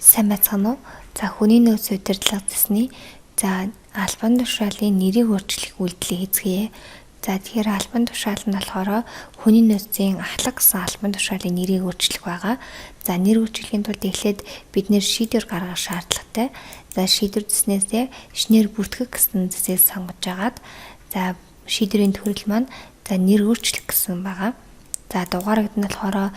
Сайн байцгаана уу? За хүний нөөц удирдлага зэсний за албан тушаалын нэрийг өөрчлөх үйлдэлийг хийцгээе. За тэгэхээр албан тушаал нь болохоор хүний нөөцийн ахлах гэсэн албан тушаалын нэрийг өөрчлөх байгаа. За нэр өөрчлөхийн тулд эхлээд бид нэр шийдвэр гаргах шаардлагатай. За шийдвэр зэснээсээ шинээр бүртгэх гэсэн зэсийг сонгож агаад за шийдвэрийн төрөл маань за нэр өөрчлөх гэсэн байгаа. За дугаар гэдэг нь болохоор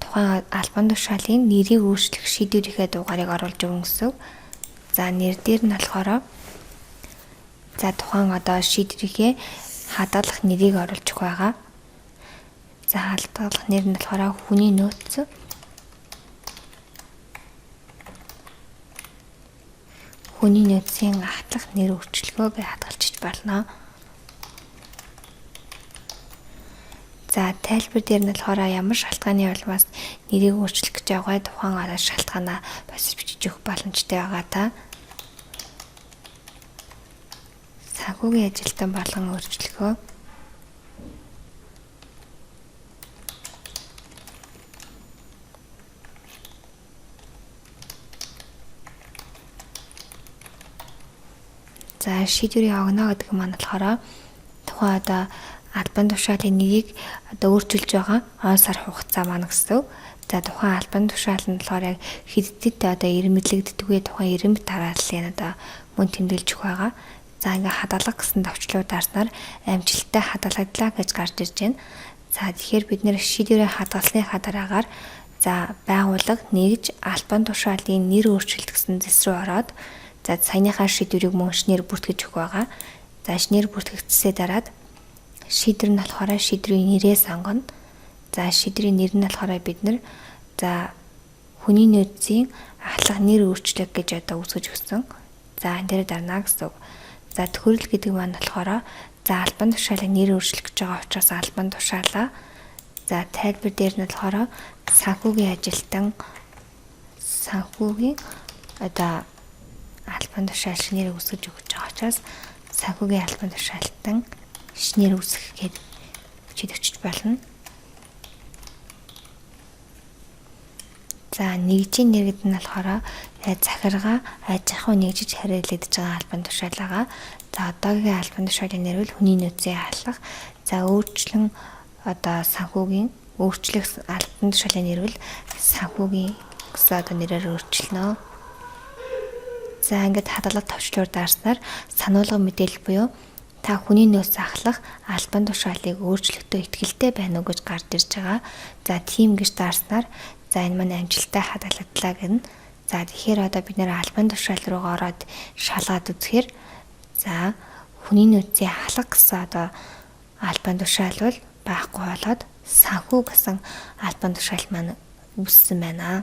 тухайн албан тушаалын нэрийг өөрчлөх шийдвэрийнхээ дугаарыг оруулж өгнө гэсэн. За нэр дээр нь болохоор за тухайн одоо шийдвэрийнхээ хадгалах нэрийг оруулж өгөх байгаа. За хадгалах нэр нь болохоор хүний нөөц. Хүний нөөцийн ахлах нэр өөрчлөгөө гэж хадгалчих болно. За тайлбар дээр нь болохоор ямар шалтгааны улмаас нэрийг өөрчлөх гэж байгаа тухайн одоо шалтгаанаа бас бичиж өгөх боломжтой байгаа та. Санхүүгийн ажилтан болгон өөрчлөхөө. За шийдвэрийн огноо гэдэг маань болохоор тухайн одоо албан тушаалын нэрийг одоо өөрчилж байгаа он сар хугацаа маань гэсэн. За тухайн албан тушаал нь болохоор яг хэддэд одоо ирмэдлэгддэг вэ, тухайн ирэмт дарааллыг одоо мөн тэмдэглэж өгөх байгаа. За ингээ хадгалах гэсэн товчлуур дарснаар амжилттай хадгалагдлаа гэж гарч ирж байна. За тэгэхээр бид нэр шийдвэрээ хадгалсныхаа дараагаар за байгууллага нэгж албан тушаалын нэр өөрчлөлт гэсэн зэс рүү ороод за саяныхаа шийдвэрийг мөн шинээр бүртгэж өгөх байгаа. За шинээр бүртгэгдсээ дараад шийдвэр нь болохоор шийдвэрийн нэрээ сонгоно. За шийдвэрийн нэр нь болохоор бид нэр за хүний нөөцийн ахлах нэр өөрчлөх гэж одоо үүсгэж өгсөн. За энэ дээр дарна гэсэн үг. За төхөөрөл гэдэг маань болохоор за албан тушаалын нэр өөрчлөх гэж байгаа учраас албан тушаалаа. За тайлбар дээр нь болохоор санхүүгийн ажилтан санхүүгийн одоо албан тушаал шинээр үүсгэж өгч байгаа учраас санхүүгийн албан тушаалтан шинээр үүсгэх гээд бичиж өчөж болно. За нэгжийн нэр гэдэг нь болохоор захиргаа аж ахуй нэгжиж хариулагдж байгаа албан тушаал байгаа. За одоогийн албан тушаалын нэр бол хүний нөөцийн ахлах. За өөрчлөн одоо санхүүгийн өөрчлөх албан тушаалын нэр бол санхүүгийн гэсэн одоо нэрээр өөрчилнө. За ингээд хадгалах товчлуур дарснаар сануулга мэдээлэл буюу та хүний нөөц ахлах албан тушаалыг өөрчлөхдөө итгэлтэй байна уу гэж гарч ирж байгаа. За тийм гэж дарснаар за энэ маань амжилттай хадгалагдлаа гэнэ. За тэгэхээр одоо бид нэр албан тушаал руугаа ороод шалгаад үзэхээр за хүний нөөцийн ахлах гэсэн одоо албан тушаал бол байхгүй болоод санхүү гэсэн албан тушаал маань үүссэн байна.